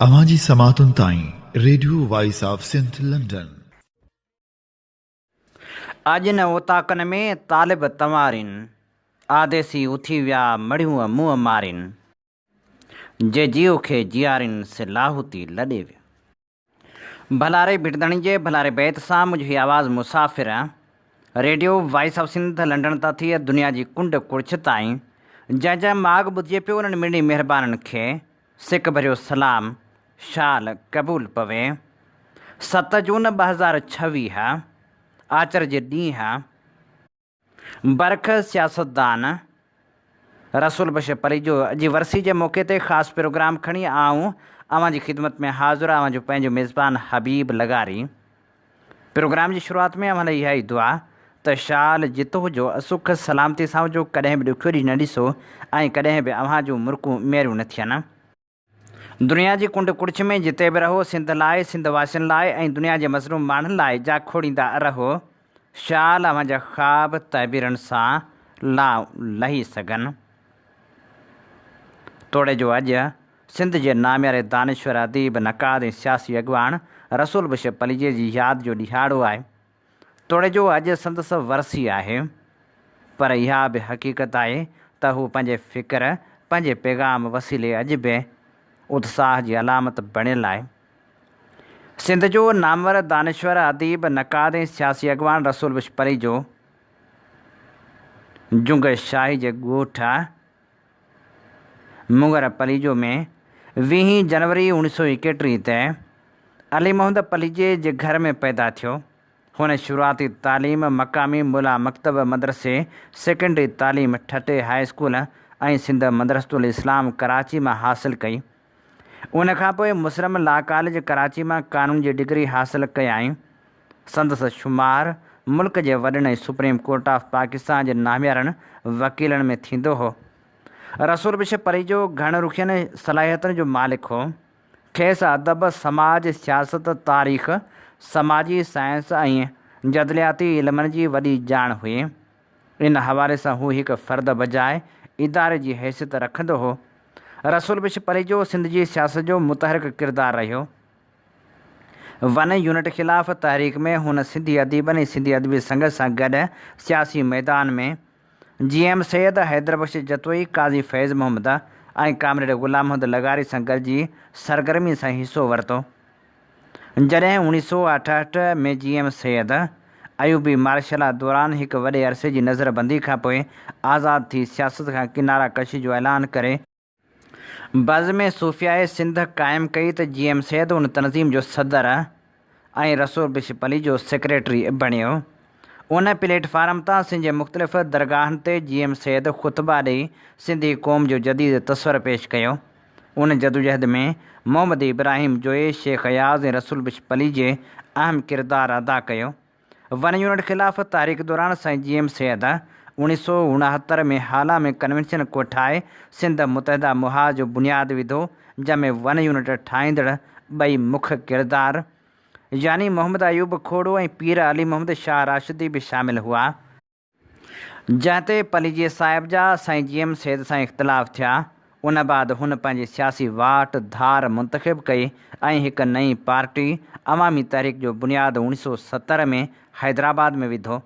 اوهان جي سماعتن تائين radio voice of Sindh London. اڄ نه اوطاقن ۾ طالب تنوارين. آديسي اٿي ويا مڙهيون منهن مارين. جي جيء کي جيارين سي لاهوتي لڏي ويا. ڀلاري ڀٽ ڌڻي جي ڀلاري بيت سان منهنجو هي آواز مسافر radio voice of Sindh London تان ٿي دنيا جي ڪنڊ ڪڙڇ تائين جنهن جنهن ماڳ ٻڌجي پيو انهن مڙني مهربانن کي سڪ ڀريو سلام شال قبول پوي. 7 جون 2026 آچر جي ڏينهن برک سياستدان رسول بخش پليجو جي ورسي جي موقعي تي خاص پروگرام کڻي آئون اوهان جي خدمت ۾ حاضر اوهان جو پنهنجو ميزبان حبيب لغاري. پروگرام جي شروعات ۾ اوهان لاء اها ئي دعا ته شال جت هجو سک سلامتي سان هجو ڪڏهن به ڏکيو ڏينهن نه ڏسو ۽ ڪڏهن به اوهان جون مرڪون ميريون نه ٿين. دنيا جي ڪنڊ ڪڙڇ ۾ جتي به رهو سنڌ لاء سنڌ واسين لاء ۽ دنيا جي مظلوم ماڻهن لاء جاکوڙيندا رهو شال اوهان جا خواب تعبيرن سان لانء لهي سگهن. توڙي جو اڄ سنڌ جي نامياري دانشور، اديب، نقاد ۽ سياسي اڳواڻ رسول بخش پليجي جي ياد جو ڏهاڙو آهي، توڙي جو اڄ سندس ورسي آهي، پر اها به حقيقت آهي ته هو پنهنجي فڪر، پنهنجي پيغام وسيلي اڄ به اتساهه جي علامت بڻيل آهي. سنڌ جو نامور دانشور، اديب، نقاد ۽ سياسي اڳواڻ رسول بخش پليجو جنگ شاهي جي ڳوٺ مڱر پليجو ۾ ويهين جنوري اوڻيھ سؤ ايڪيٽيھ تي علي محمد پليجي جي گهر ۾ پيدا ٿيو. هن شروعاتي تعليم مقامي ملا مڪتب مدرسي، سيڪنڊري تعليم ٺٽي هاء اسڪول ۽ سنڌ مدرسة الاسلام ڪراچي مان حاصل ڪئي. ان کان پوء مسلم لا ڪاليج ڪراچي مان قانون جي ڊگري حاصل ڪيائين. سندس شمار ملڪ جي وڏن ۽ سپريم ڪورٽ آف پاڪستان جي ناميارن وڪيلن ۾ ٿيندو هو. رسول بخش پليجو گهڻ رخين صلاحيتن جو مالڪ هو. کيس ادب، سماج، سياست، تاريخ، سماجي سائنس ۽ جدلياتي علمن جي وڏي ڄاڻ هئي. ان حوالي سان هو هڪ فرد بجاء اداري جي حيثيت رکندو هو. رسول بخش پليجو سنڌ جي سياست جو متحرڪ ڪردار رهيو. ون يونٽ خلاف تحريڪ ۾ هن سنڌي اديبن ۽ سنڌي ادبي سنگت سان گڏ سياسي ميدان ۾ جي ايم سيد، حيدر بخش جتوئي، قاضي فيض محمد ۽ ڪامريڊ غلام محمد لغاري سان گڏجي سرگرمي سان حصو ورتو. جڏهن اوڻيھ سؤ اٺهٺ ۾ جي ايم سيد ايوبي مارشلا دوران هڪ وڏي عرصي جي نظربندي کانپوء آزاد ٿي سياست کان ڪناره ڪشي جو اعلان ڪري بزم صوفياء سنڌ قائم ڪئي ته جي ايم سيد ان تنظيم جو صدر ۽ رسول بخش پليجو سيڪريٽري بڻيو. ان پليٽ فارم تان سنڌ جي مختلف درگاهن تي جي ايم سيد خطبا ڏئي سنڌي قوم جو جديد تصور پيش ڪيو. ان جدوجهد ۾ محمد ابراهيم جويي، شيخ اياز ۽ رسول بخش پليجي اهم ڪردار ادا ڪيو. ون يونٽ خلاف تحريڪ دوران سائين جي ايم سيد اوڻيھ سؤ اڻهتر ۾ هالا ۾ ڪنوينشن ڪوٺائي سنڌ متحده محاذ جو بنياد وڌو جنهن ۾ ون يونٽ ٺاهيندڙ ٻئي مک ڪردار يعني محمد ايوب کوڙو ۽ پير علي محمد شاهه راشدي به شامل هئا. جنهن تي پليجي صاحب جا سائين جي ايم سيد سان اختلاف ٿيا، ان بعد هن پنهنجي سياسي واٽ ڌار منتخب ڪئي ۽ هڪ نئين پارٽي عوامي تحريڪ جو بنياد اوڻيھ سؤ ستر ۾ حيدرآباد ۾ وڌو.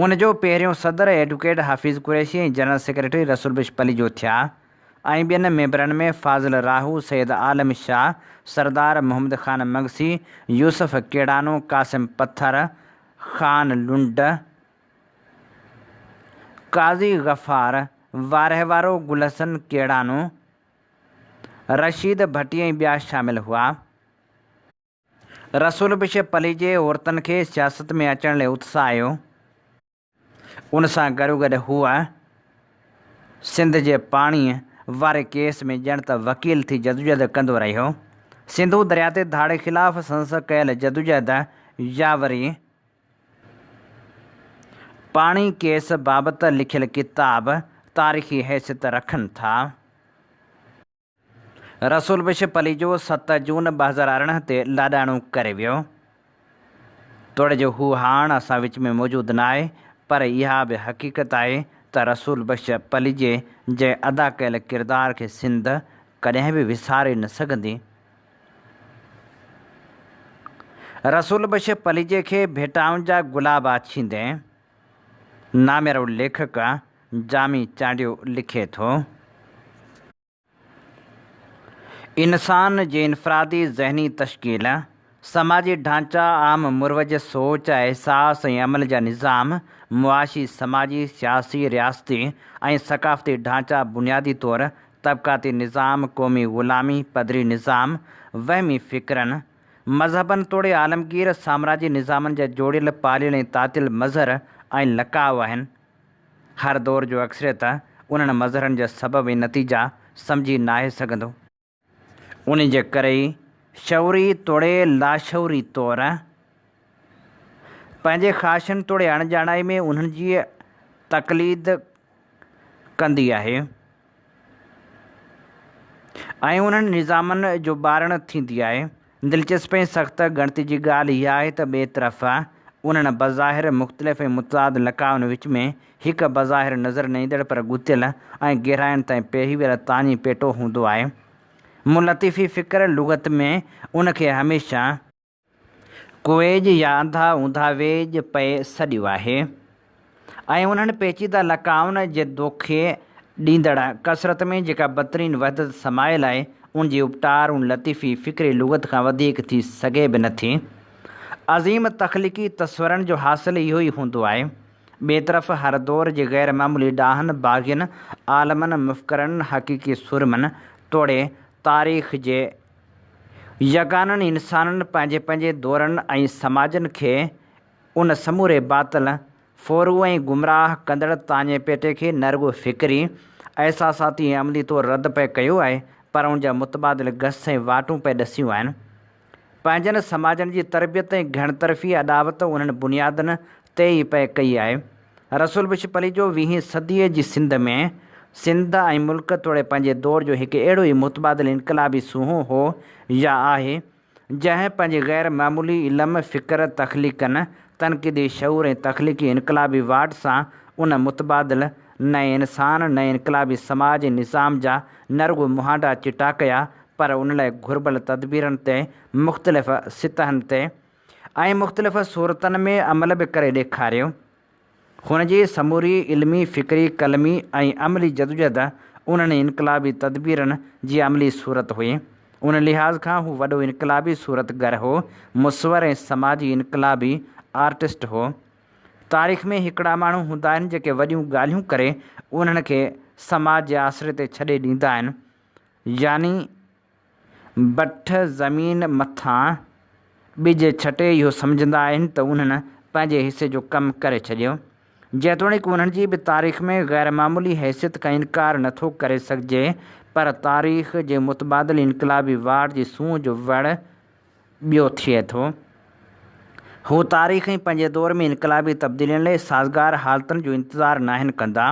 ان جو پهريون صدر advocate Hafeez Qureshi ۽ general secretary Rasool Bakhsh Palijo ٿيا ۽ ٻين ميمبرن ۾ فاضل راهو، سيد عالم شاهه، سردار محمد خان مگسي، يوسف ڪيڙانو، قاسم پٿر، خان لنڊ، قاضي غفار، وارهه وارو گل حسن ڪيڙانو، رشيد ڀٽي ۽ ٻيا شامل هئا. رسول بخش پليجي عورتن کي سياست ۾ اچڻ لئه اتساهيو. ان سان گڏوگڏ هوء سنڌ جي پاڻيء واري ڪيس ۾ ڄڻ ته وڪيل ٿي جدوجهد ڪندو رهيو. سنڌو درياء تي ڌاڙي خلاف سندس ڪيل جدوجهد يا وري پاڻي ڪيس بابت لکيل ڪتاب تاريخي حيثيت رکن ٿا. رسول بخش پليجو 7 جون 2018 تي لاڏاڻو ڪري ويو. توڙي جو هو هاڻ اسان وچ ۾ موجود ناهي پر اها به حقيقت آهي ته رسول بخش پليجي جي ادا ڪيل ڪردار کي سنڌ ڪڏهن به وساري نه سگهندي. رسول بخش پليجي کي ڀيٽائن جا گلاب آڇيندي ناميارو ليکڪ جامي چانڊيو لکي ٿو. انسان جي انفرادي ذهني تشڪيل، سماجي ڍانچا، عام مروج سوچ، احساس ۽ عمل جا نظام، معاشي، سماجي، سياسي، رياستي ۽ ثقافتي ڍانچا بنيادي طور طبقاتي نظام، قومي غلامي، پدري نظام، وهمي فڪرن، مذهبن توڙي عالمگير سامراجي نظامن جا جوڙيل، پاليل ۽ تاتيل مظهر ۽ لقاء آهن. هر دور جو اڪثريت انهن مظهرن جا سبب ۽ نتيجا سمجهي ناهي سگهندو. ان جي ڪري ئي شعوري توڙي لاشعوري طور پنهنجي خواهشن توڙي اڻڄاڻائي ۾ انهن جي تقليد ڪندي آهي ۽ انهن نظامن جو ٻارڻ ٿيندي آهي. دلچسپ ۽ سخت ڳڻتي جي ڳالهه اها آهي ته ٻئي طرف انهن بظاهر مختلف ۽ متضاد لقائن وچ ۾ هڪ بظاهر نظر نه ايندڙ پر ڳتيل ۽ گهراين تائين پيهي ويل تاڃي پيٽو هوندو آهي. مون لطيفي فڪر لغت ۾ ان کي هميشه. ڪويڄ يا انڌا اونڌا ويڄ پئي سڏيو آهي ۽ انهن پيچيده لقائن جي دوکي ڏيندڙ ڪثرت ۾ جيڪا بدترين وحدت سمايل آهي، ان جي اپٽار ان لطيفي فڪري لغت کان وڌيڪ ٿي سگهي به نٿي. عظيم تخليقي تصورن جو حاصل اهو ئي هوندو آهي. ٻئي طرف هر دور جي غير معمولي ڏاهن، باغين، عالمن، مفڪرن، حقيقي سورمن توڙي تاريخ جي يگانن انسانن پنهنجي پنهنجي دورن ۽ سماجن کي ان سموري باطل، ڦورو ۽ گمراهه ڪندڙ تاڃي پيٽي کي نه رڳو فڪري، احساساتي ۽ عملي طور رد پئي ڪيو آهي پر ان جا متبادل گس ۽ واٽون پئي ڏسيون آهن. پنهنجن سماجن جي تربيت ۽ گهڻ طرفي اڏاوت انهن بنيادن تي ئي پئي ڪئي آهي. رسول بخش پليجو ويهين صديء جي سنڌ ۾ سنڌ ۽ ملڪ توڙي پنهنجي دور جو هڪ اهڙو ئي متبادل انقلابي سونهون هو يا آهي، جنهن پنهنجي غير معمولي علم، فڪر، تخليقن، تنقيدي شعور ۽ تخليقي انقلابي واٽ سان ان متبادل نئين انسان، نئين انقلابي سماج ۽ نظام جا نه رڳو مهانڊا چٽا ڪيا پر ان لاء گهربل تدبيرن تي مختلف سطحن تي ۽ مختلف صورتن ۾ عمل به ڪري ڏيکاريو. هن جي سموري علمي، فڪري، قلمي ۽ عملي جدوجهد انهن انقلابي تدبيرن جي عملي صورت هئي. ان لحاظ کان هو وڏو انقلابي صورتگر هو، مصور ۽ سماجي انقلابي آرٽسٽ هو. تاريخ ۾ هڪڙا ماڻهو هوندا آهن جيڪي وڏيون ڳالهيون ڪري انهن کي سماج جي آسري تي ڇڏي ڏيندا آهن يعني بٺ زمين مٿان ٻج ڇٽي اهو سمجهندا آهن ته انهن پنهنجي حصي جو ڪم ڪري ڇڏيو. جيتوڻيڪ انهن جي به تاريخ ۾ غير معمولي حيثيت کان انڪار نه ٿو ڪري سگهجي پر تاريخ جي متبادل انقلابي واٽ جي سونهن جو وڙ ٻيو ٿئي ٿو. هو تاريخ ۽ پنهنجي دور ۾ انقلابي تبديلين لاء سازگار حالتن جو انتظار ناهن ڪندا.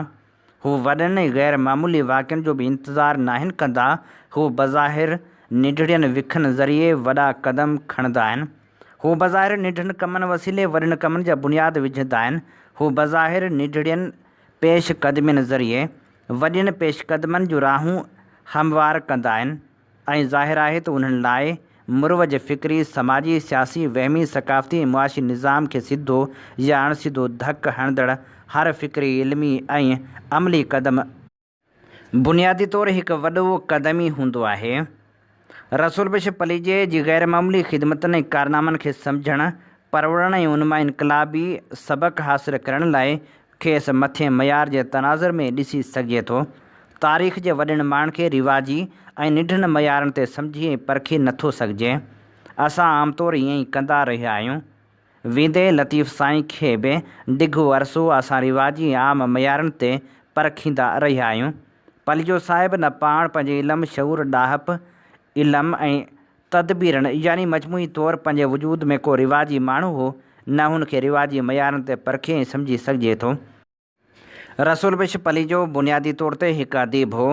هو وڏن ۽ غير معمولي واقعن جو به انتظار ناهن ڪندا، هو بظاهر ننڍڙين وکن ذريعي وڏا قدم کڻندا آهن. هو بظاهر ننڍن ڪمن وسيلي وڏن ڪمن جا بنياد وجهندا آهن. هو بظاهر ننڍڙين پيش قدمين ذريعي وڏين پيش قدمن جون راهون هموار ڪندا آهن. ۽ ظاهر آهي ته انهن لاء مروج فڪري، سماجي، سياسي، وهمي، ثقافتي ۽ معاشي نظام کي سڌو يا اڻ سڌو ڌڪ هڻندڙ هر فڪري، علمي ۽ عملي قدم، بنيادي طور هڪ وڏو قدم ئي هوندو آهي. رسول بخش پليجي جي غير معمولي خدمتن ۽ ڪارنامن کي سمجهڻ، پروڙڻ ۽ ان مان انقلابي سبق حاصل ڪرڻ لاء کيس مٿين معيار جي تناظر ۾ ڏسي سگهجي ٿو. تاريخ جي وڏن ماڻهن کي رواجي ۽ ننڍن معيارن تي سمجهي ۽ پرکي نه ٿو سگهجي. اسان عام طور ائين ئي ڪندا رهيا آهيون. ويندي لطيف سائين کي به ڊگهو عرصو اسان رواجي ۽ عام معيارن تي پرکيندا رهيا آهيون. پليجو صاحب نه پاڻ پنهنجي علم، شعور، ڏاهپ، علم ۽ تدبيرن يعني مجموعي طور پنهنجي وجود ۾ ڪو رواجي ماڻهو هو، نه هن کي رواجي معيارن تي پرکي ۽ سمجهي سگهجي ٿو. رسول بخش پليجو بنيادي طور تي هڪ اديب هو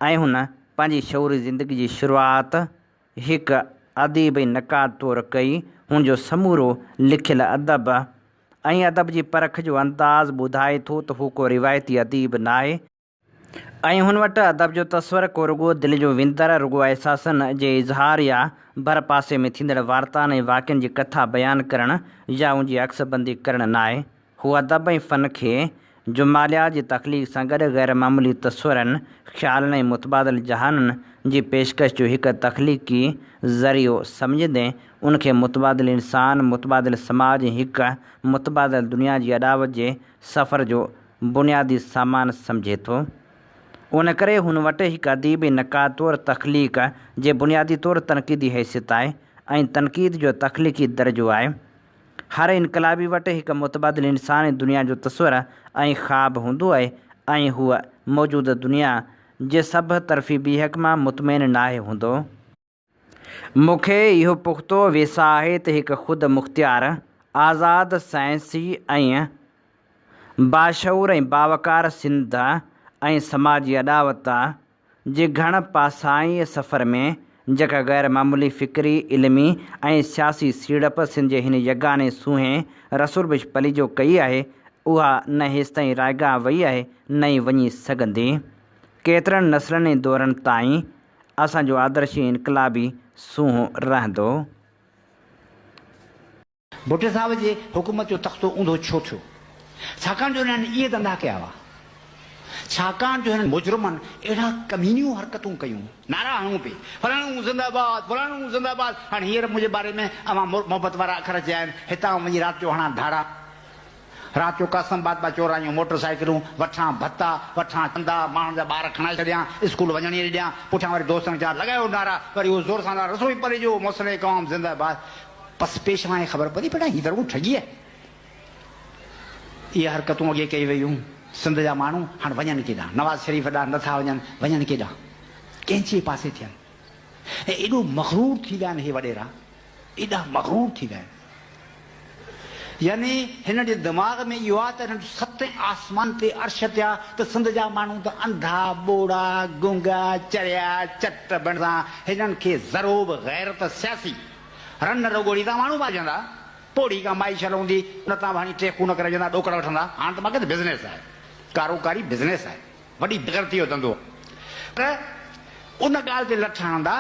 ۽ هن پنهنجي شعوري زندگي جي شروعات هڪ اديب ۽ نقاد طور ڪئي. هن جو سمورو لکيل ادب ۽ ادب جي پرک جو انداز ٻڌائي ٿو ته هو ڪو روايتي اديب ناهي. ۽ هن وٽ ادب جو تصور ڪو رڳو دل جو وندر، رڳو احساسن جي اظهار يا ڀر پاسي ۾ ٿيندڙ وارتائن ۽ واقعن جي ڪٿا بيان ڪرڻ يا ان جي عڪس بندي ڪرڻ ناهي. هو ادب ۽ فن کي جماليات جي تخليق سان گڏ غير معمولي تصورن، خيالن ۽ متبادل جهانن جي پيشڪش جو هڪ تخليقي ذريعو سمجهندي ان کي متبادل انسان، متبادل سماج ۽ هڪ متبادل دنيا جي اڏاوت جي سفر جو بنيادي سامان سمجهي ٿو. ان ڪري هن وٽ هڪ اديب ۽ نقاد طور تخليق جي بنيادي طور تنقيدي حيثيت آهي ۽ تنقيد جو تخليقي درجو آهي. هر انقلابي وٽ هڪ متبادل انسان ۽ دنيا جو تصور ۽ خواب هوندو آهي ۽ هو موجوده دنيا جي سڀ طرفي بيهڪ مان مطمئن ناهي هوندو. مون کي اهو پختو ويساهه آهي ته هڪ خود مختيار، آزاد، سائنسي ۽ باشعور ۽ باوقار سنڌ ۽ سماجي اڏاوت جي گهڻ پاسائين سفر ۾ جيڪا غير معمولي فڪري، علمي ۽ سياسي سيڙپ سنڌ جي هن يگاني سونهين رسول بخش پليجو ڪئي آهي، اها نه هيستائين رائگان وئي آهي نه ئي وڃي سگهندي. ڪيترن نسلن ۽ دورن تائين اسان جو آدرشي انقلابي سونهون رهندو. ڀٽي صاحب جي حڪومت جو تختو اونڌو ڇو ٿيو؟ ڇاڪاڻ جو انهن اهي ڌنڌا ڪيا هئا. ڇاڪاڻ جو هنن مجرمن اهڙا ڪمينيون حرڪتون ڪيون. نعرا هڻون پئي، فلاڻو زنده باد، فلاڻو زنده باد. هاڻي هينئر منهنجي باري ۾ اوهان محبت وارا اکر چيا آهن، هتان وڃي رات جو هڻان ڌاڙا. رات جو قاسم آباد مان چورايون موٽر سائيڪلون، وٺان ڀتا، وٺان چندا، ماڻهن جا ٻار کڻائي ڇڏيان، اسڪول وڃڻ ئي نه ڏيان، پٺيان وري دوستن کي چوان لڳايو نعرا، وري اهو زور سان نعرا رسوئي پليجو، محسن قوم زنده باد. پس پيشوا کي خبر پئي ته هي ته رڳو ٺڳي آهي. اهي حرڪتون اڳي ڪئي ويون، سنڌ جا ماڻهو هاڻ وڃن ڪيڏانهن؟ نواز شريف ڏانهن نه ٿا وڃن، وڃن ڪيڏانهن؟ ڪنهن جي پاسي ٿين؟ ۽ ايڏو مغرور ٿي ويا آهن هي وڏيرا، ايڏا مغرور ٿي ويا آهن. يعني هنن جي دماغ ۾ اهو آهي ته هنن ستين آسمان تي عرش تي آ ته سنڌ جا ماڻهو ته انڌا، ٻوڙا، گونگا، چريا، چٽ بڻجان، هنن کي ذرو به غيرت سياسي رن رڳوڙي تان ماڻهو مارجندا، پوڙهي ڪا مائي شل هوندي ان تان به هڻي ٽي خون ڪري وجهندا، ڏوڪڙ وٺندا، هاڻ ته مگد بزنيس آهي، ڪاروڪاري بزنيس آهي. وڏي بيغيرتي جو ڌنڌو پر ان ڳالهه تي لٺ هڻندا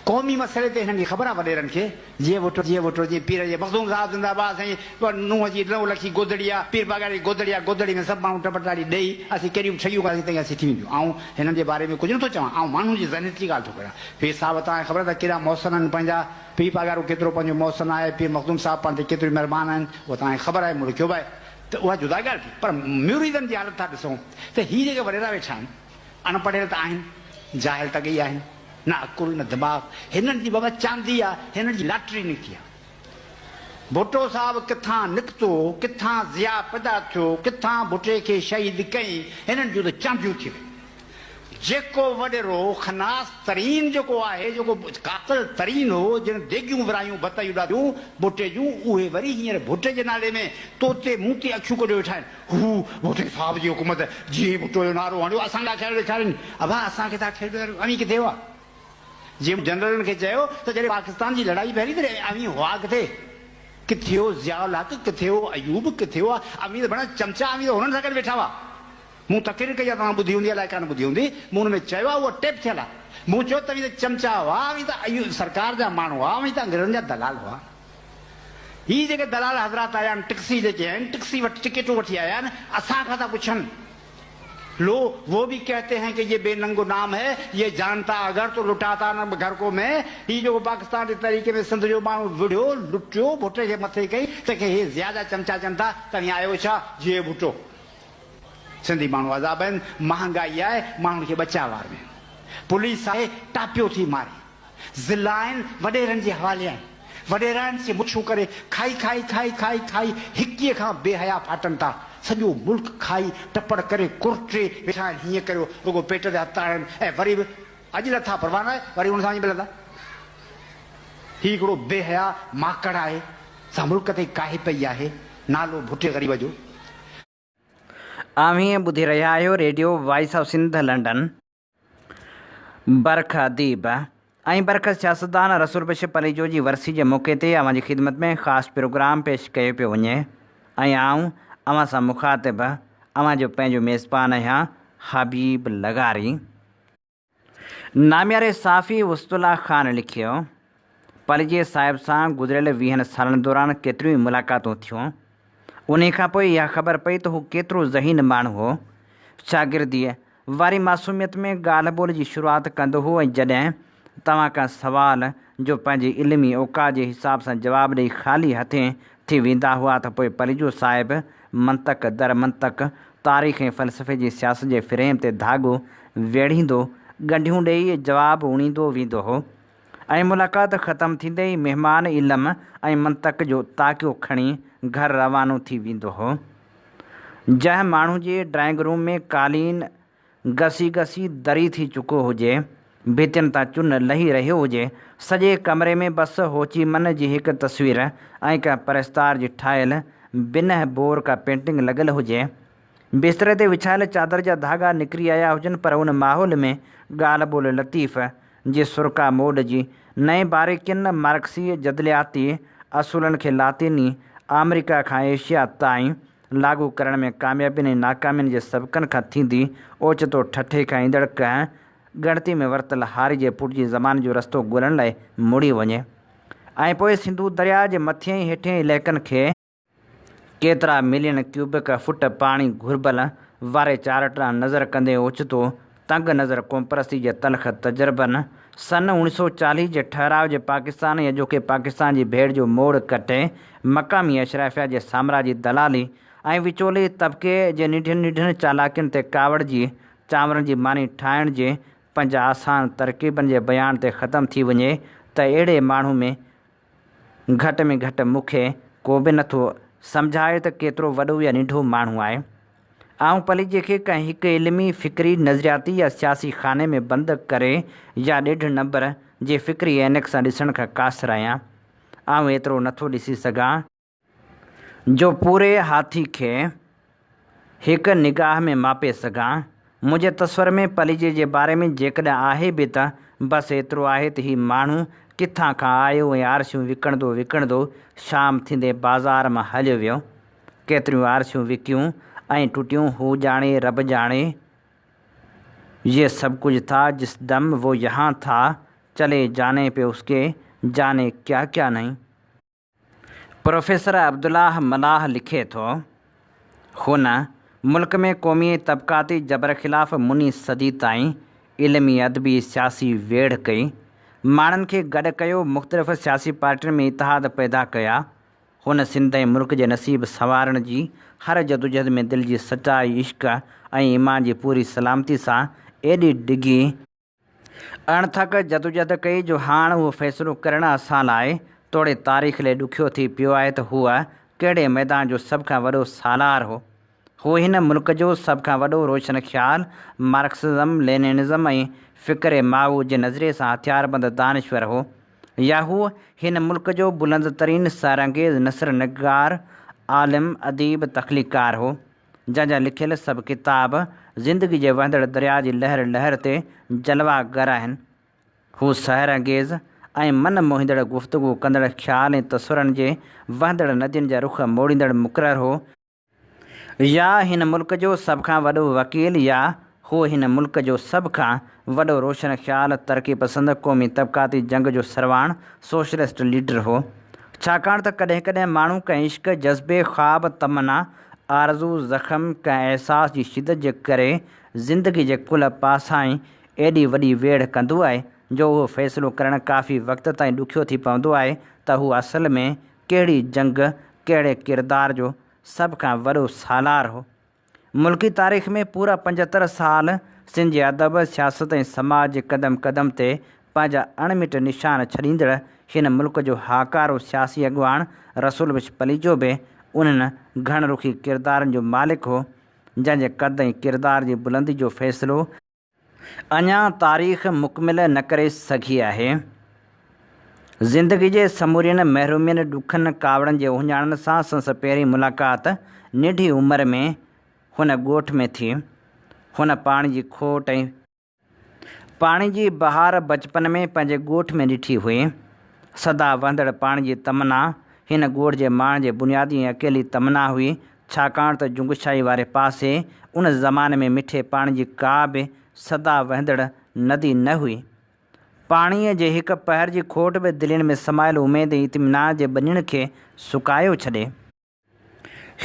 قومي مسئلي تي هنن کي خبر آ وڏيرن کي جيئن ڀٽو جيئن ڀٽو جيئن پير جي مخدوم صاحب زنده باد سائين نوح جي نو لکي گودڙي آ پير پاڳاري جي گودڙي آ گودڙي ۾ سڀ ماڻهو ٽپ ٽاڙي ڏئي اسين ڪيڏيون به ٺڳيون ڪنداسين تنهن کان سٺي وينديون آئون هنن جي باري ۾ ڪجهه نٿو چوان آئون ماڻهن جي ذهنيت جي ڳالهه ٿو ڪريان پير صاحب توهان کي خبر ته ڪيڏا محسن آهن پنهنجا پير پاڳارو ڪيترو پنهنجو محسن آهي پير مخدوم صاحب پاڻ تي ڪيترو مهربان آهن اهو توهان کي خبر آهي مون لکيو به آهي ته اها جدا ڳالهه ٿي پر مريدن جي حالت ٿا ڏسون ته هي جيڪي وڏيرا ويٺا آهن اڻ پڙهيل ته آهن جاهل ته اڳي ئي آهن نه عقل نه دماغ هنن جي بابا چاندي آ هنن جي لاٽري نڪتي آ ڀٽو صاحب ڪٿان نڪتو ڪٿان ضياء پيدا ٿيو ڪٿان ڀٽي کي شهيد ڪئين هنن جون ته چانديون ٿي ويون. جيڪو وڏيرو خناس ترين جيڪو آهي، جيڪو قاتل ترين هو، جنھن ديڳيون ورهايون ڀتيون ڏاڍيون ڀٽي جون، اهي وري هينئر ڀٽي جي نالي ۾ توتي مون تي اکيون ڪڍيو ويٺا آهن. هو ڀٽي صاحب جي حڪومت جيئن ئي ڀٽو جو نعرو هڻيو، اسان ڏانهن کير ڏيکارين. ابا اسان کي ٿا کير ڏيکاريو، اوهين ڪٿي هئا؟ جيئن جنرلن کي چيو ته جڏهن پاڪستان جي لڙائي پئي هلي تڏهن اوهين هئا ڪٿي؟ ڪٿي هو ضياء الحق، ڪٿي هو ايوب، ڪٿي هئا اوهين ته بڻا چمچا، اوهين ته هنن سان گڏ ويٺا هئا. مون تقرير ڪئي آهي توهان ٻڌي هوندي الائي ڪانه ٻڌي هوندي، مون ان ۾ چيو آهي اها ٽيپ ٿيل آهي. مون چيو توهين ته چمچا هئا، اوهين ته ايوب سرڪار جا ماڻهو هئا، اوهين ته انگريزن جا دلال هئا. هي جيڪي دلال حضرات آيا آهن، ٽڪسي جيڪي آهن، ٽڪسي وٺ ٽڪيٽون وٺي آيا آهن، اسان کان ٿا پڇن. لو وو ڀي ڪهتي هين ڪه يه بي ننگ و نام هي، يه جانتا اگر تو لٽاتا نه گهر ڪو مين. هي جيڪو پاڪستان جي تحريڪ ۾ سنڌ جو ماڻهو وڙهيو، لٽيو، ڀٽي کي مٿي ڪئي، تنهن کي هي ضياء جا چمچا چون ٿا، توهين آهيو ڇا؟ جيئي ڀٽو. سنڌي ماڻهو عذاب آهن، مهانگائي آهي، ماڻهن کي ٻچا وار ۾ پوليس آهي، ٽاپيو ٿي ماري، ضلعا آهن وڏيرن جي حوالي آهن، وڏيرا آهن سي مڇون ڪري کائي کائي کائي کائي کائي هڪيء کان بي حيا ڦاٽن ٿا، سڄو ملڪ کائي ٽپڙ ڪري ڪرٽي ويٺا آهن، هيئن ڪريو رڳو پيٽ تي هٿ ٿا هڻن ۽ وري به اڄ لٿا پرواهه ناهي وري ان سان وڃي ملندا. هي هڪڙو بي حيا ماڪڙ آهي، سا ملڪ تي ڪاهي پئي آهي، نالو ڀٽي غريب جو. اوهين ٻڌي رهيا آهيو radio voice of Sindh London. برک اديب ۽ برک سياستدان رسول بخش پليجو جي ورسي جي موقعي تي اوهان جي خدمت ۾ خاص پروگرام پيش ڪيو پيو وڃي ۽ آئون اوهان سان مخاطب اوهان جو پنهنجو ميزبان آهيان حبيب لغاري. نامياري صحافي وسعت الله خان لکيو، پليجي صاحب سان گذريل ويهن سالن دوران ڪيتريون ئي ملاقاتون ٿيون. انهي کان پوء اها خبر پئي ته هو ڪيترو ذهين ماڻهو هو. شاگرديء واري معصوميت ۾ ڳالهه ٻولهه جي شروعات ڪندو هو ۽ جڏهن توهان ڪنهن سوال جو پنهنجي علمي اوقات جي حساب سان جواب ڏئي خالي هٿين ٿي ويندا هئا ته پوء پليجو صاحب منطق در منطق، تاريخ ۽ فلسفي جي سياست جي فريم تي ڌاڳو ويڙهيندو، ڳنڍيون ڏيئي جواب اڻيندو ويندو هو ۽ ملاقات ختم ٿيندي ئي مهمان علم ۽ منطق جو تاڪيو کڻي گهر روانو ٿي ويندو هو. جنهن ماڻهو جي ڊرائنگ روم ۾ قالين گسي گسي دري ٿي چڪو هجي، ڀتين تان چن لهي رهيو هجي، سڄي ڪمري ۾ بس هوچي من جي هڪ تصوير ۽ ڪنهن پرستار جي ٺاهيل بنهه بور ڪا پينٽنگ لڳل هجي، بستري تي وڇايل چادر جا ڌاڳا نڪري آيا هجن پر ان ماحول ۾ ڳالهه ٻولهه لطيف جي سرڪا موڊ جي نئين باريڪين مارڪسي جدلياتي اصولن کي لاطيني آمريڪا کان ايشيا تائين لاڳو ڪرڻ ۾ ڪاميابين ۽ ناڪامين جي سبقن کان ٿيندي اوچتو ٺٽي کان ايندڙ ڪنهن ڳڻتي ۾ ورتل هاري جي پٽ جي زماني جو رستو ڳولڻ لاء مڙي وڃي ۽ پوء سنڌو درياء جي مٿين ۽ هيٺين علائقن کي ڪيترا ملين ڪيوبڪ فٽ پاڻي گهربل واري چارٽ ڏانهن نظر ڪندي اوچتو تنگ نظر قومپرستي جي تلخ تجربن سن 1940 جي ٺهراء جي پاڪستان ۽ اڄوڪي پاڪستان جي ڀيڙ جو موڙ ڪٽي مقامي اشرافيا جي سامراجي دلالي ۽ وچولي طبقي جي ننڍين ننڍين چالاڪين تي ڪاوڙجي چانورن جي ماني ٺاهڻ جي پنج آسان ترڪيبن جي بيان تي ختم ٿي وڃي ته اهڙي ماڻهو ۾ گهٽ ۾ گهٽ مون کي ڪو به نه ٿو سمجهائي ته ڪيترو وڏو يا ننڍو ماڻهو آهي. آئون پليجي کي ڪنهن هڪ علمي، فڪري، نظرياتي يا سياسي خاني ۾ بند ڪري يا ڏيڍ نمبر جي فڪري عينڪ سان ڏسڻ کان قاصر آهيان. آئون ايترو نه ٿو ڏسي سگهان. جو پوري هاٿي کي هڪ نگاهه ۾ ماپي سگهان. منهنجي تصور ۾ پليجي جي باري ۾ جيڪڏهن آهي به ته بس ايترو آهي ته هي ماڻهو ڪٿان کان آيو ۽ آرسيون وڪڻندو وڪڻندو شام ٿيندي بازار مان هليو ويو. ڪيتريون آرسيون وڪيون ۽ ٽٽيون هو ڄاڻي رب ڄاڻي. يه سب ڪجهه ٿا جس دم وو يهان ٿا چلي جاني پي اسڪي جاني ڪيا ڪيا نهين. پروفيسر عبدالله ملاح لکي ٿو، هن ملڪ ۾ قومي ۽ طبقاتي جبر خلاف مني صدي تائين علمي، ادبي، سياسي ويڙهه ڪئي. ماڻهن کي گڏ ڪيو، مختلف سياسي پارٽين ۾ اتحاد پيدا ڪيا. هن سنڌ ۽ ملڪ جي نصيب سنوارڻ جي هر جدوجهد ۾ دل جي سچائي، عشق ۽ ايمان جي پوري سلامتي سان ايڏي ڊگهي، اڻٿڪ جدوجھد ڪئي جو هاڻ اهو فيصلو ڪرڻ اسان لاء توڙي تاريخ لئي ڏکيو ٿي پيو آهي ته هو ڪهڙي ميدان جو سڀ کان وڏو سالار هو. هو هن ملڪ جو سڀ کان وڏو روشن خيال، مارڪسزم، ليننزم ۽ فڪر مائو جي نظريي سان هٿياربند دانشور هو يا هو هن ملڪ جو بلند ترين سحرانگيز نثر نگار، عالم، اديب، تخليقڪار هو. جنهن جا لکيل سڀ ڪتاب زندگي جي وهندڙ درياء جي لهر لهر تي جلوه گر آهن. هو سحر انگيز ۽ من موهيندڙ گفتگو ڪندڙ خيال ۽ تصورن جي وهندڙ ندين جا رخ موڙيندڙ مقرر هو، يا هن ملڪ جو سڀ کان وڏو وڪيل يا هو هن ملڪ جو سڀ کان وڏو روشن خيال، ترقي پسند، قومي طبقاتي جنگ جو سرواڻ، سوشلسٽ ليڊر هو. ڇاڪاڻ ته ڪڏهن ڪڏهن ماڻهو ڪنهن عشق، جذبي، خواب، تمنا، آرزو، زخم، ڪنهن احساس جي شدت جي ڪري زندگي جي ڪل پاسائين ايڏي وڏي ويڙهه ڪندو آهي جو اهو فيصلو ڪرڻ ڪافي وقت تائين ڏکيو ٿي پوندو آهي ته هو اصل ۾ ڪهڙي جنگ، ڪهڙي ڪردار جو سڀ کان وڏو سالار هو. ملڪي تاريخ ۾ پورا 75 سال سنڌ جي ادب، سياست ۽ سماج جي قدم قدم تي پنهنجا اڻ مٽ نشان ڇڏيندڙ هن ملڪ جو هاڪارو سياسي اڳواڻ رسول بخش پليجو به انهن گهڻ رخي ڪردارن جو مالڪ هو جنهن جي قد ۽ ڪردار جي بلندي جو فيصلو اڃا تاريخ مڪمل نه ڪري سگهي آهي. زندگي جي سمورين محرومين، ڏکن، ڪاوڙن جي اهڃاڻن سان سندس پهرين ملاقات ننڍي عمر ۾ هن ڳوٺ ۾ ٿي. هن پاڻي جي کوٽ ۽. پاڻي جي بهار بچپن ۾ پنهنجي ڳوٺ ۾ ڏٺي هئي. سدا وهندڙ پاڻي جي تمنا هن ڳوٺ جي ماڻهن جي بنيادي ۽ اڪيلي تمنا هئي. ڇاڪاڻ ته جنگشاهي واري پاسي ان زماني ۾ مٺي پاڻي جي ڪا به سدا وهندڙ ندي نه هئي. پاڻيء جي هڪ پهر جي کوٽ به دلين ۾ سمايل اميد ۽ اطمينان جي ٻنين کي سڪايو ڇڏي.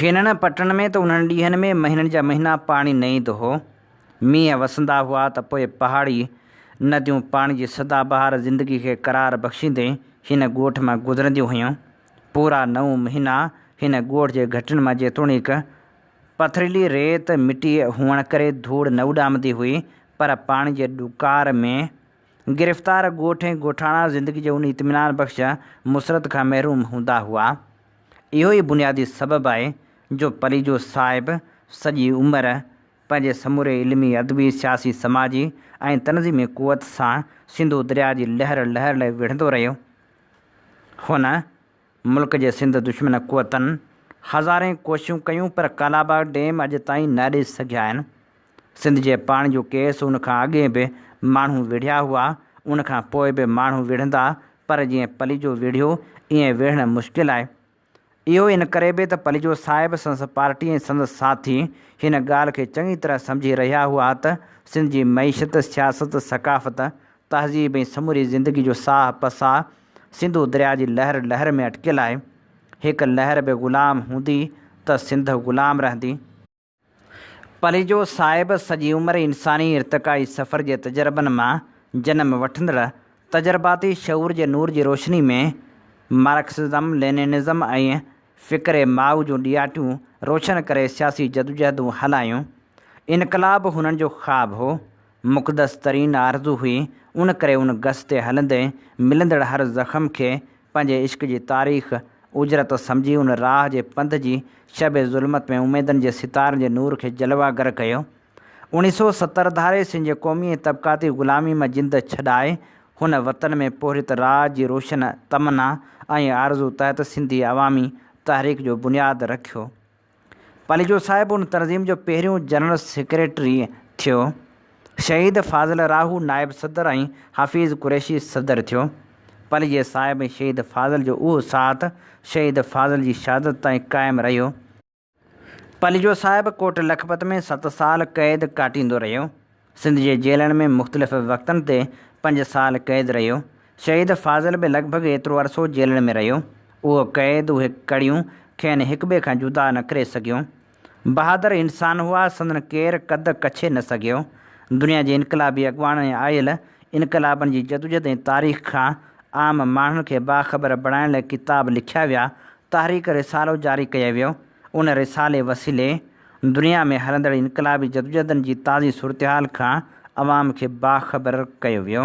هنن پٽن ۾ ته انهن ڏينهن ۾ مهينن جا مهينا پاڻي نه ايندو هو. مينهن وسندا هئا ته پوء پهاڙي نديون پاڻي جي سدا بهار زندگي کي قرار بخشيندي هن ڳوٺ مان گذرنديون هيون. پورا نو مهينا هن ڳوٺ جي گهٽين مان جيتوڻيڪ پٿريلي ريت مٽي هئڻ ڪري ڌوڙ نه اڏامندي هئي پر پاڻي جي ڏڪار ۾ گرفتار ڳوٺ ۽ ڳوٺاڻا زندگي جي ان اطمينان بخش مسرت کان محروم هوندا هئا. اهو ئي بنيادي سبب آهي جو پليجو صاحب سڄي عمر پنهنجي سموري علمي، ادبي، سياسي، سماجي ۽ تنظيمي قوت سان سنڌو درياء جي لهر لهر لاء وڙهندو رهيو. هن ملڪ جي سنڌ دشمن قوتن هزارين ڪوششون ڪيون پر ڪالاباغ ڊيم اڄ تائين نه ڏئي سگهيا آهن. سنڌ جي پاڻي جو ڪيس ان کان اڳي به ماڻهو وڙهيا هئا، ان کان پوء به ماڻهو وڙهندا پر جيئن پليجو وڙهيو، ايئن وڙهڻ مشڪل آهي. اهو ان ڪري به ته پليجو صاحب، سندس پارٽي ۽ سندس ساٿي هن ڳالهه کي چڱي طرح سمجهي رهيا هئا ته سنڌ جي معيشت، سياست، ثقافت، تهذيب ۽ سموري زندگي جو ساهه پساهه سنڌو درياء جي لهر لهر ۾ اٽڪيل آهي. هڪ لهر به غلام هوندي ته سنڌ غلام رهندي. پليجو صاحب سڄي عمر انساني ارتقائي سفر جي تجربن مان جنم وٺندڙ تجرباتي شعور جي نور جي روشني ۾ مارڪسزم، ليننزم ۽ فڪر مائو جون ڏياٽيون روشن ڪري سياسي جدوجهدون هلايون. انقلاب هنن جو خواب هو. مقدس ترين آرزو هئي، ان ڪري ان گس تي هلندي ملندڙ هر زخم کي پنهنجي عشق جي تاريخ اجرت سمجهي ان راهه جي پنڌ جي شب ظلمت ۾ اميدن جي ستارن جي نور کي جلوه گر ڪيو. اوڻيهه سو 70 ڌاري سنڌ جي قومي ۽ طبقاتي غلامي مان جند ڇڏائي هن وطن ۾ پورهيت راڄ جي روشن تمنا ۽ آرزو تحت سنڌي عوامي تحريڪ جو بنياد رکيو. پليجو صاحب ان تنظيم جو پهريون جنرل سيڪريٽري ٿيو. شهيد فاضل راهو نائب صدر ۽ حفيظ قريشي صدر ٿيو. پليجي صاحب ۽ شهيد فاضل جو اهو ساٿ شهيد فاضل جي شهادت تائين قائم رهيو. پليجو صاحب ڪوٽ لکپت ۾ ست سال قيد ڪاٽيندو رهيو. سنڌ جي جيلن ۾ مختلف وقتن تي پنج سال قيد رهيو. شهيد فاضل به لڳ ڀڳ ايترو عرصو جيلن ۾ رهيو. اهو قيد، اهي ڪڙيون کين هڪٻئي کان جدا نه ڪري سگهيون. بهادر انسان هئا، سندن ڪير قد ڪڇي نه سگهيو. دنيا جي انقلابي اڳواڻن ۽ آيل انقلابن جي جدوجھد ۽ تاريخ کان عام ماڻهن کي باخبر بڻائڻ لاء ڪتاب لکيا ويا، تحريڪ رسالو جاري ڪيو ويو. ان رسالي وسيلي دنيا ۾ هلندڙ انقلابي جدوجهدن جي تازي صورتحال کان عوام کي باخبر ڪيو ويو.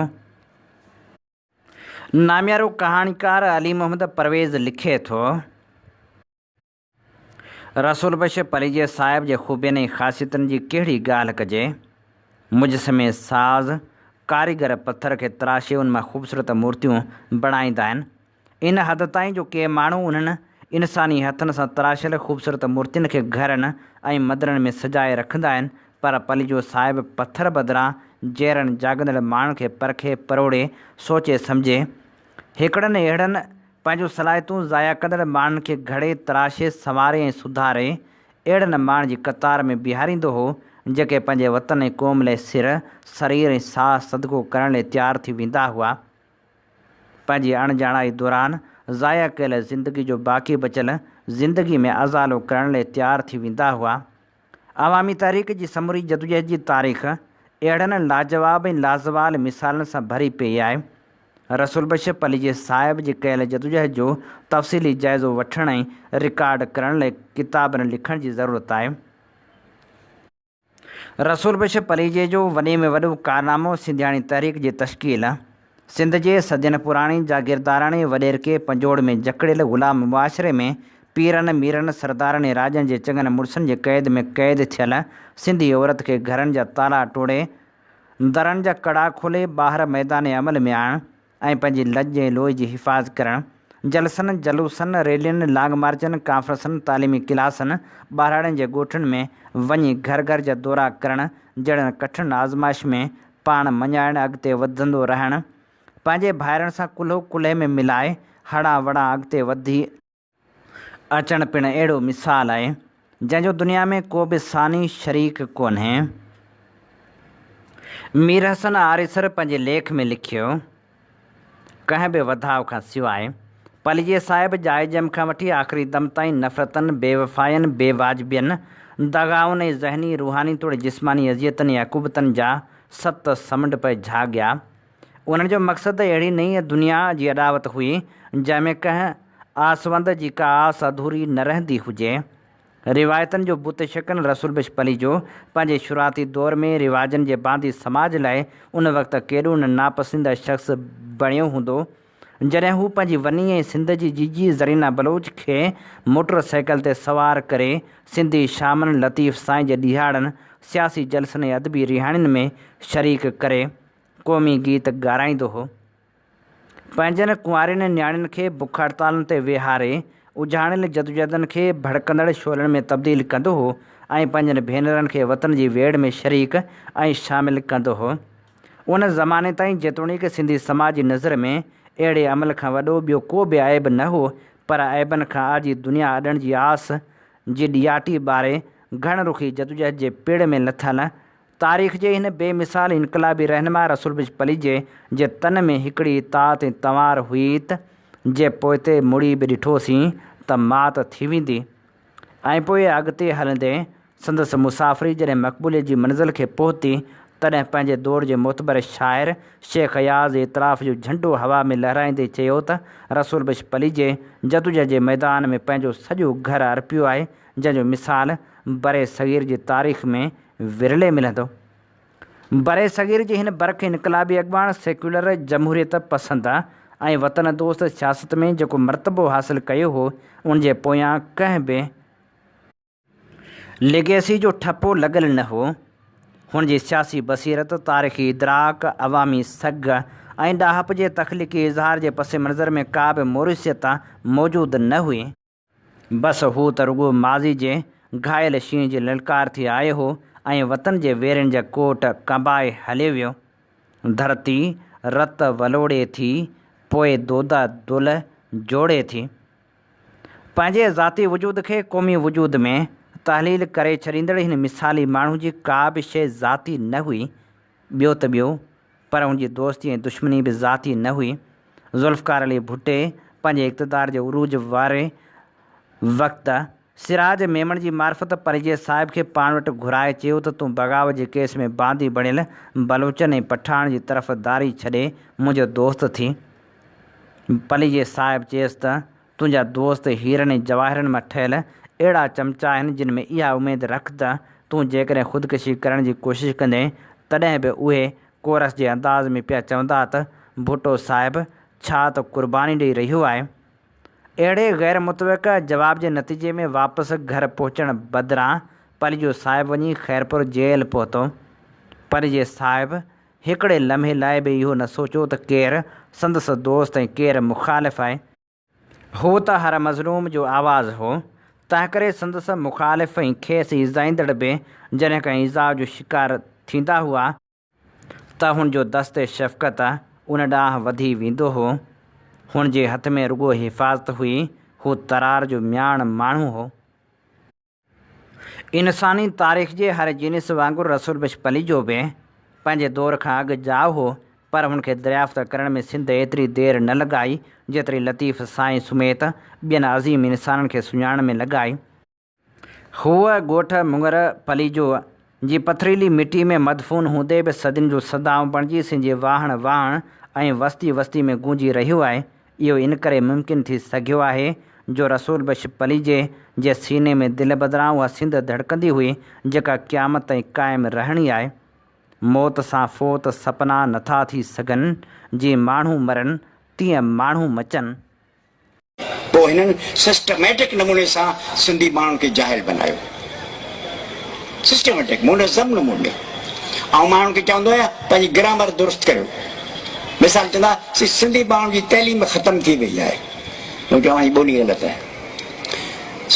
ناميارو ڪهاڻيڪار علي محمد پرويز لکي ٿو. رسول بخش پليجي صاحب جي خوبين ۽ خاصيتن جي ڪهڙي ڳالهه ڪجي. مجسمي ساز ڪاريگر پٿر کي تراشي ان مان خوبصورت مورتيون بڻائيندا آهن. ان حد تائين جو ڪي ماڻهو انهن انساني هٿن سان تراشيل خوبصورت مورتين کي گهرن ۽ مندرن ۾ سجائي رکندا آهن، پر پليجو صاحب پٿر بدران جيئرن جاڳندڙ ماڻهن کي پرکي پروڙي، سوچي سمجهي، هڪڙن اهڙن پنهنجون صلاحيتون ضايع ڪندڙ ماڻهن کي گهڙي، تراشي، سنواري ۽ سڌاري اهڙن ماڻهن جي قطار ۾ بيهاريندو هو، جيڪي پنهنجي وطن ۽ قوم لئه سر، سرير ۽ ساهه صدقو ڪرڻ لئه تيار ٿي ويندا هئا. پنهنجي اڻ ڄاڻائي دوران ضايع ڪيل زندگي جو باقي بچيل زندگي ۾ ازالو ڪرڻ لئه تيار ٿي ويندا هئا. عوامي تحريڪ جي سموري جدوجهد جي تاريخ اهڙن لاجواب ۽ لازوال مثالن سان ڀري پيئي آهي. رسول بخش پليجي صاحب جي ڪيل جدوجهد جو تفصيلي جائزو وٺڻ ۽ رڪارڊ ڪرڻ لئه ڪتابن لکڻ جي ضرورت آهي. رسول بخش پليجي جو وڏي ۾ وڏو ڪارنامو سنڌياڻي تحريڪ جي تشڪيل، سنڌ جي صدين پراڻي جاگيرداراڻي وڏيرڪي پنجوڙ ۾ جڪڙيل غلام معاشري ۾ پيرن، ميرن، سردارن ۽ راڄن جي چڱن مڙسن جي قيد ۾ قيد ٿيل سنڌي عورت کي گهرن جا تالا ٽوڙي، درن جا ڪڙا کولي ٻاهر ميدان عمل ۾ آڻڻ، ۽ پنهنجي لڄ ۽ لوئي جي حفاظت ڪرڻ، جلسن، جلوسن، ريلين، لانگ مارچن، ڪانفرنسن، تعليمي ڪلاسن، ٻهراڙين جي ڳوٺن ۾ وڃي گهر گهر جا دورا ڪرڻ جهڙن ڪٺن آزمائش ۾ پاڻ مڃائڻ اڳتي وڌندو رهڻ، پنهنجي ڀائرن سان ڪلهو ڪلهي ۾ ملائي هڙان وڙان اڳتي وڌي اچڻ پڻ اهڙو مثال آهي. جنهن جو دنيا ۾ ڪو به ثاني شريڪ ڪونهي. مير حسن آريسر پنهنجي ليک ۾ لکيو، ڪنهن به وڌاء کان سواء، پليجي صاحب ڄائي ڄم کان وٺي آخري دم تائين نفرتن، بيوفائين، بي واجبين، دغائن ۽ ذهني، روحاني توڙي جسماني اذيتن ۽ عقوبتن جا ست سمنڊ پئي جهاڳيا. انهن جو مقصد اهڙي نئين دنيا جي اڏاوت هئي، جنهن ۾ ڪنهن آسوند جي ڪا آس اڌوري نه رهندي هجي. روايتن جو بت شڪن رسول بخش پليجو پنهنجي شروعاتي دور ۾ رواجن جي باندي سماج لاء ان وقت ڪيڏو نه ناپسنديده شخص بڻيو هوندو، جڏهن هو پنهنجي وني ۽ سنڌ جي جيجي زرينا بلوچ کي موٽر سائيڪل تي سوار ڪري سنڌي شامن، لطيف سائين جي ڏهاڙن، سياسي جلسن ۽ ادبي رهاڻين ۾ شريڪ ڪري قومي گيت ڳارائيندو هو. پنهنجن ڪنوارين نياڻين کي بک هڙتالن تي ويهاري اجهاڻيل جدوجهدن کي ڀڙڪندڙ شعلن ۾ تبديل ڪندو هو ۽ پنهنجن ڀينرن کي وطن جي ويڙهه ۾ شريڪ ۽ شامل ڪندو هو. ان زماني تائين جيتوڻيڪ سنڌي سماج جي نظر ۾ اهڙي عمل کان وڏو ٻيو ڪو به عيب نه هو پر عيبن کان آجي دنيا اڏڻ جي آس جي ڏياٽي ٻاري گهڻ رخي جدوجهد جي پڙ ۾ لٿل تاريخ جي هن بي مثال انقلابي رهنما رسول بخش پليجي جي تن ۾ هڪڙي اطاعت ۽ تنوار هئي ته جي پوئتي مڙي به ڏٺوسين ته مات ٿي ويندي ۽ پوء اڳتي هلندي سندس مسافري جڏهن مقبوليت جي منزل کي پهتي تڏهن پنهنجي دور جي معتبر شاعر شيخ اياز اعتراف جو جهنڊو هوا ۾ لهرائيندي چيو ته رسول بخش پليجي جدوجهد جي ميدان ۾ پنهنجو سڄو گهر ارپيو آهي جنهن جو مثال برصغير جي تاريخ ۾ ورلي ملندو. برصغير جي هن برک انقلابي اڳواڻ، سيڪيولر، جمهوريت پسند ۽ وطن دوست سياست ۾ جيڪو مرتبو حاصل ڪيو هو، ان جي پويان ڪنهن به. ليگيسي جو ٺپو لڳل نه هو. هن جي سياسي بصيرت، تاريخي ادراڪ، عوامي سگهه ۽ ڏاهپ جي تخليقي اظهار جي پس منظر ۾ ڪا به موروثيت موجود نه هئي. بس هو ته رڳو ماضي جي گهايل شينهن جي للڪار ٿي آيو هو ۽ وطن جي ويرين جا ڪوٽ ڪنبائي هليو ويو. ڌرتي رت ولوڙي ٿي، پوء دودا دل جوڙي ٿي. پنهنجي ذاتي وجود کي قومي وجود ۾ تحليل ڪري ڇڏيندڙ هن مثالي ماڻهو جي ڪا به شيء ذاتي نه هئي. ٻيو ته ٻيو، پر هن جي دوستي ۽ دشمني به ذاتي نه هئي. ذوالفقار علي ڀٽي پنهنجي اقتدار جي عروج واري وقت سراج ميمڻ جي معرفت پليجي صاحب کي پاڻ وٽ گهرائي چيو ته تون بغاوت جي ڪيس ۾ باندي بڻيل بلوچن ۽ پٺاڻ جي طرفداري ڇڏي منهنجو دوست ٿي. پليجي صاحب چيس ته تنهنجا دوست هيرن ۽ جواهرن مان ٺهيل اهڙا چمچا آهن، جن ۾ اها اميد رک ته تون جيڪڏهن خودڪشي ڪرڻ جي ڪوشش ڪندين، تڏهن به اهي ڪورس جي انداز ۾ پيا چوندا ته ڀٽو صاحب ڇا ته قرباني ڏئي رهيو آهي. اهڙي غير متوقع جواب جي نتيجي ۾ واپس گهر پهچڻ بدران پليجو صاحب وڃي خيرپور جيل پهتو. پليجي صاحب هڪڙي لمحي لاء به اهو نه سوچيو ته ڪير سندس دوست ۽ ڪير مخالف آهي. هو ته هر مظلوم جو آواز هو، تنهنڪري سندس مخالف ۽ کيس ايذائيندڙ به جڏهن ڪنهن ايذاء جو شڪار ٿيندا هئا، ته هن جو دست شفقت ان ڏانهن وڌي ويندو هو. هن جي هٿ ۾ رڳو حفاظت هئي، هو ترار جو مياڻ ماڻهو هو. انساني تاريخ جي هر جينيس وانگر رسول بخش پليجو به پنهنجي دور کان اڳ ڄائو هو پر هن کي دريافت ڪرڻ ۾ سنڌ ايتري دير نه لڳائي جيتري لطيف سائين سميت ٻين عظيم انسانن کي سڃاڻڻ ۾ لڳائي. هو ڳوٺ مڱر پليجو جي پٿريلي مٽي ۾ مدفون هوندي به صدين جون صدائون بڻجي سنڌ جي واهڻ واهڻ ۽ وستي وستي ۾ گونجي رهيو آهي. اهو ان ڪري ممڪن ٿي سگهيو آهي جو رسول بخش پليجي جي سيني ۾ دل بدران اها سنڌ ڌڙڪندي هئي جيڪا قيامت تائين قائم رهڻي آهي. موت سان فوت سپنا نٿا ٿي سگهن، جيئن ماڻهو مرن تيئن ماڻهو مچن. پوء هنن سسٽميٽڪ نموني سان سنڌي ماڻهن کي جاهل بنايو. سسٽميٽڪ، منظم نموني. آئون ماڻهن کي چوندو آهيان پنهنجي گرامر درست ڪريو. مثال چوندا سي سنڌي ماڻهن جي تعليم ختم ٿي وئي آهي. مون چيو اوهان جي ٻولي غلط آهي.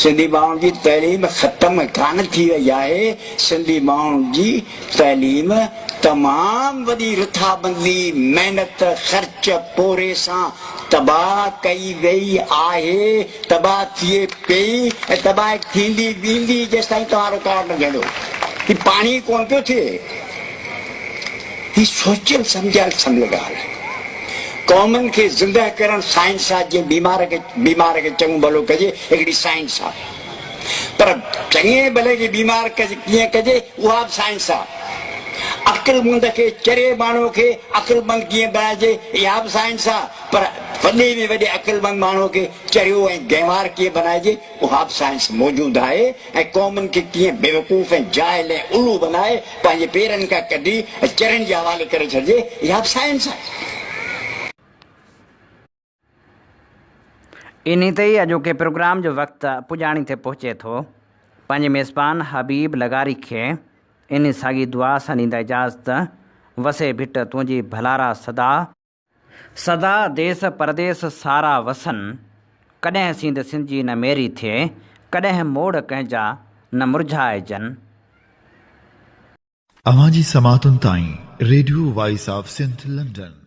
سنڌي ماڻهن جي تعليم ختم ڪانه ٿي وئي آهي، سنڌي ماڻهن جي تعليم تمام وڏي رٿابندي، محنت، خرچ، پورهيي سان تباهه ڪئي وئي آهي، تباهه ٿئي پئي ۽ تباهه ٿيندي ويندي جيستائين توهان رڪاوٽ نه ڏيندو. هي پاڻي ئي ڪونه پيو ٿئي. هي سوچيل سمجهيل سمجهيل ڳالهه آهي. قومن کي زندهه ڪرڻ سائنس آهي، جيئن بيمار کي بيمار کي چڱو ڀلو ڪجي هڪڙي سائنس آهي. پر چڱي ڀلي کي بيمار ڪيئن ڪجي اها به سائنس آهي. عقلمند کي چري ماڻهوء کي عقلمند ڪيئن بڻائجي اها به سائنس آهي. پر وڏي ۾ وڏي عقلمند ماڻهوء کي چريو ۽ گنهوار ڪيئن بنائجي اها به سائنس موجود آهي ۽ قومن کي ڪيئن بيوقوف ۽ جاهل ۽ الو بنائي پنهنجي پيرن کان ڪڍي ۽ چرين جي حوالي ڪري ڇڏجي اها به سائنس آهي. انهي تي ئي اڄوڪي پروگرام جو وقت پڄاڻي تي پهچي ٿو. پنهنجي ميزبان حبيب لغاري کي انهي ساڳي دعا سان ڏيندا اجازت، وسي ڀٽ تنهنجي ڀلارا سدا. سدا ديس پرديس سارا وسن، ڪڏهن سينڌ سنڌجي نه ميري ٿئي، ڪڏهن موڙ ڪنهن جا نه مرجهائجن. اوهان جي سماعتن تائين radio voice of Sindh London.